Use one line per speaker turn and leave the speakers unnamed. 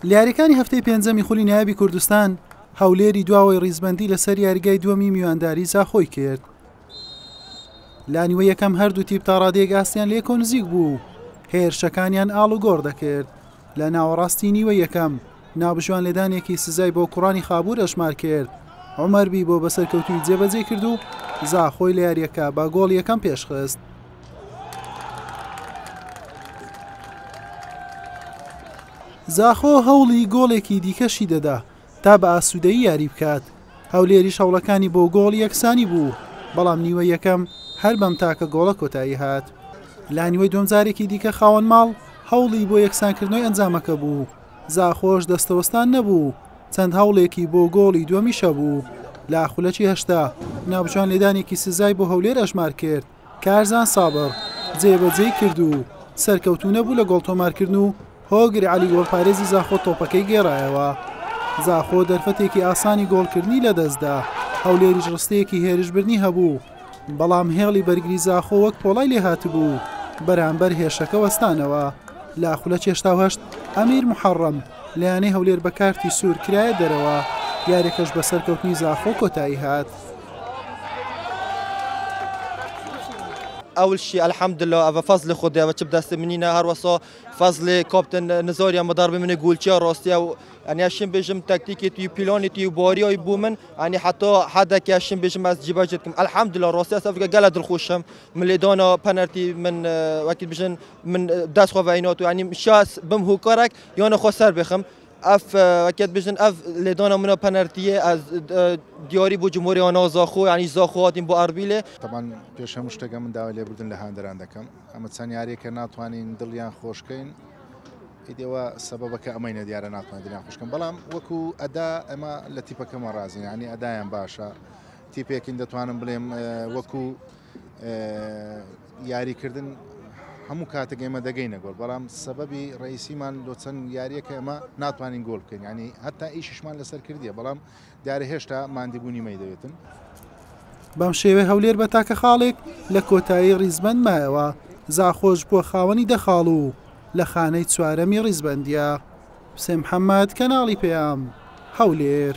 لە یاریەکانی هەفتەی پێنجەمی خولی نایابی کوردستان، هەولێری دواوەی ڕیزبەندی لەسەر یاریگای دووەمی میوانداری زاخۆی کرد. لە نیوەی یەکەم هەردوو تیپ تاڕادەیەک ئاستیان لەیەکەوە نزیک بوو و هێرشەکانیان ئاڵوگۆڕ دەکرد. لە ناوەڕاستی نیوەی یەکەم ناوبژیوان لێدانێکی سزای بۆ کوڕانی خابوور ئەژمار کرد، عومەر بیبۆ بە سەرکەوتوویی جێبەجێی کرد و زاخۆی لە یارییەکە بە گۆڵی یەکەم پێشخست. زاخۆ هەوڵی گۆڵێکی دیکەشی دەدا تا بە ئاسوودەیی یاری بکات، هەولێریش هەوڵەکانی بۆ گۆڵی یەکسانی بوو، بەڵام نیوەی یەکەم هەر بەم تاکە گۆڵە کۆتایی هات. لە نیوەی دووەم جارێکی دیکە خاوەن ماڵ هەوڵی بۆ یەکسانکردنەوەی ئەنجامەکە بوو، زاخۆش دەستەوەستان نەبوو، چەند هەوڵێکی بۆ گۆڵی دووەمیش هەبوو. لە خولەکی 80 ناوبژیوان لێدانێکی سزای بۆ هەولێر ئەژمار کرد، کارزان سابڕ جێبەجێی کرد و سەرکەوتوو نەبوو لە گۆڵ تۆمارکردن و هۆگر عەلی گۆڵپارێزی زاخۆ تۆپەکەی گێڕایەوە. زاخۆ دەرفەتێکی ئاسانی گۆڵکردنی لەدەستدا، هەولێریش ڕستەیەکی هێرشبردنی هەبوو، بەڵام هێڵی بەرگری زاخۆ وەک پۆڵای لێهاتبوو بەرامبەر هێرشەکە وەستانەوە. لە خولەکی 88 ئەمیر موحەڕەم لە یانەی هەولێر بە کارتی سوور کرایە دەرەوە، یاریەکەش بە سەرکەوتنی زاخۆ کۆتایی هات.
اول شي الحمد لله ئەڤە فەزلی خودێ ئەڤە چ بدەستێ منینە هەر وەسا فەزلی کاپتن نزاریە مدەربی منی گولچیا ڕاستیە و ئەنی ئەشیم بێژم تەکتیکی توی پیلانی توی باریای بوو من ئەنی حتا حدەکە ئەشیم بێژم ئەس جیبەجێ دکم الحمد لله ڕاستیە ئەس گەلە دڵخۆشم من لێدانا پەنەرتی من وەکی بژن من دەست خۆ ڤەینات و ئەنی شاس بم هوکارەک یانە خۆ سەر بخم ئەف وەکێت بژن ئەف لێدانا منە پەنەرتیە ئەز دیاری بۆ جمهوری ئانا زاخۆ یعنی زاخۆ هاتین بۆ ئەربیلێ.
تەبعەن پێش هەموو شتێک من داوای لێبوردن لە هاندەران دەکەم ئەمە چەند یاریەکە ناتوانین دڵیان خۆشکەین ئیدەوە سەبەبەکە ئەمەی نەدیارە ناتوانین دڵیان خۆشکەم بەڵام وەکو ئەدا ئەمە لە تیپەکەمە ڕازین ینی ئەدایان باشە تیپێکین دەتوانم بڵێم وەکو یاریکردن هەموو کاتێک ئێمە دەگەینە گۆڵ بەڵام سەبەبی ڕئیسیمان لۆ چەند یاریەکە ئێمە ناتوانین گۆڵ بکەین ینی هەتا ئیشیشمان لەسەر کردیە بەڵام دیارە هێشتا ماندیبوونی مەی دەوێتن.
بەم شێوەیە هەولێر بە تاکە خاڵێک لە کۆتایی ڕیزبەند مایەوە، زاخۆش بووە خاوەنی دە خاڵ و لە خانەی چوارەمی ڕیزبەندییە. حوسێن محەمەد، کەناڵی پەیام، هەولێر.